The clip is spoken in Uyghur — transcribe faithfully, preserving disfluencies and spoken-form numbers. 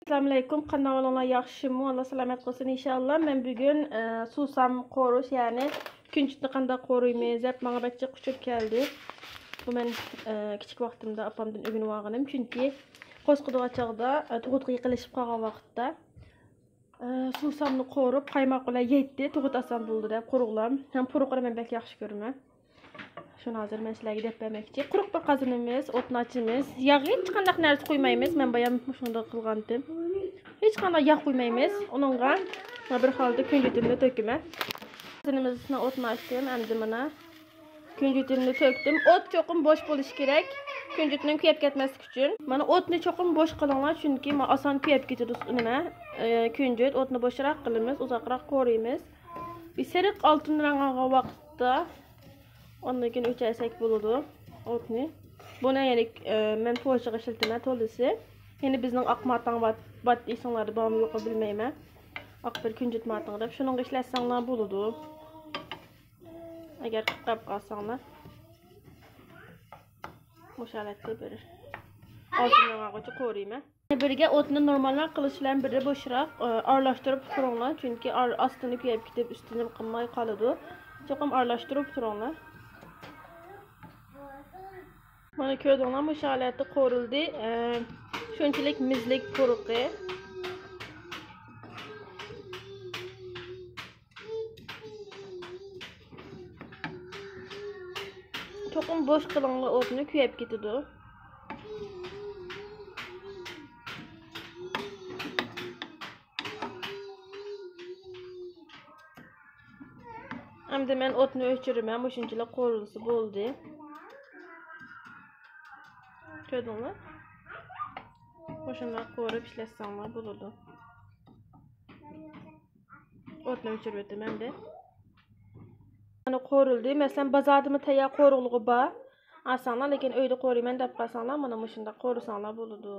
ئەسسالامۇئەلەيكۇم، قانداق ئەھۋالىڭلار، ياخشىمۇ؟ ئاللا سالامەت قىلسۇن ئىنشاللا. مەن بۈگۈن، ئە، سۇسام قورۇش، يەنى كۈنجۈتنى قانداق قورۇيمىز دەپ ماڭا بەك جىق ئۇچۇپ كەلدى. بۇ مەن، ئە، كىچىك ۋاقتىمدا ئاپامدىن ئۆگىنىۋالغىنىم. چۈنكى قوسقىدىغان چاغدا، ئە، تۇغۇتقا يېقىنلىشىپ قالغان ۋاقىتتا، ئە، سۇسامنى قورۇپ، قايماق بىلەن يەيتتى. تۇغۇت ئاسان بولىدۇ دەپ قورۇقلام. ھەم پۇرىقىنى مەن بەك ياخشى كۆرىمەن. شۇنى ھازىر مەن سىلەرگە دەپ بەرمەكچى. قۇرۇق بىر قازىنىمىز، ئوتنى ئاچىمىز. ياغ ھېچقانداق نەرسە قۇيمايمىز. مەن بايام مۇشۇنداق قىلغانتىم. ھېچقانداق ياغ قۇيمايمىز. ئۇنىڭغا مانا بىر خالتا كۈنجۈتۈمنى تۆكىمەن. قازىنىمىزنىڭ ئوتىنى ئاچتىم. ئەمدى مانا كۈنجۈتۈمنى تۆكتۈم. ئوت چوقۇم بوش بولۇشى كېرەك، كۈنجۈتنىڭ كۆيۈپ كەتمەسلىكى ئۈچۈن. مانا ئوتنى چوقۇم بوش قىلىڭلار، چۈنكى ما-، ئاسان كۆيۈپ كېتىدۇ نېمە، ئە، كۈنجۈت. ئوتنى بوشراق قىلىمىز، ئۇزاقراق قورۇيمىز. بىر سېرىق ئالتۇن رەڭ ئالغان ۋاقىتتا ئاندىن كېيىن ئۆچۈرسەك بولىدۇ ئوتنى. بۇنى يەنە، ئە، مەن پوچىغا ئىشلىتىمەن تولىسى. يەنە بىزنىڭ ئاق ماتاڭ بار، بار ئېسىڭلاردا بارمۇ يوقمۇ بىلمەيمەن. ئاق بىر كۈنجۈت ماتاڭ دەپ شۇنىڭغا ئىشلەتسەڭلار بولىدۇ. ئەگەر قىپ قېلىپ قالساڭلار. مۇشۇ ھالەتتە بىر ئالتە مىڭغىچە قورۇيمەن. بىرگە ئوتنى نورمالراق قىلىش بىلەن بىرگە بوشراق، ئارىلاشتۇرۇپ تۇرۇڭلار، چۈنكى ئار-، ئاستىنى كۆيۈپ كېتىپ، ئۈستىنى قىلماي قالىدۇ. چوقۇم ئارىلاشتۇرۇپ تۇرۇڭلار. مانا كۆردۈڭلار، مۇشۇ ھالەتتە قورۇلدى. ئە، شۇنچىلىك مىزلىك پۇرىقى. چوقۇم بوش قىلىڭلار، ئوتنى كۆيۈپ كېتىدۇ. ئەمدى مەن ئوتنى ئۆچۈرىمەن، مۇشۇنچىلىك قورۇلسا بولدى. كۆردۈڭلار؟ مۇشۇنداق قورۇپ ئىشلەتسەڭلار بولىدۇ. ئوتنى ئۆچۈرۈۋېتىمەن ئەمدى. مانا قورۇلدى. مەسىلەن، بازاردىمۇ تەييار قورۇقلۇقى بار. ئالساڭلار، لېكىن ئۆيدە قورۇيمەن دەپ قالساڭلار، مانا مۇشۇنداق قورۇساڭلار بولىدۇ.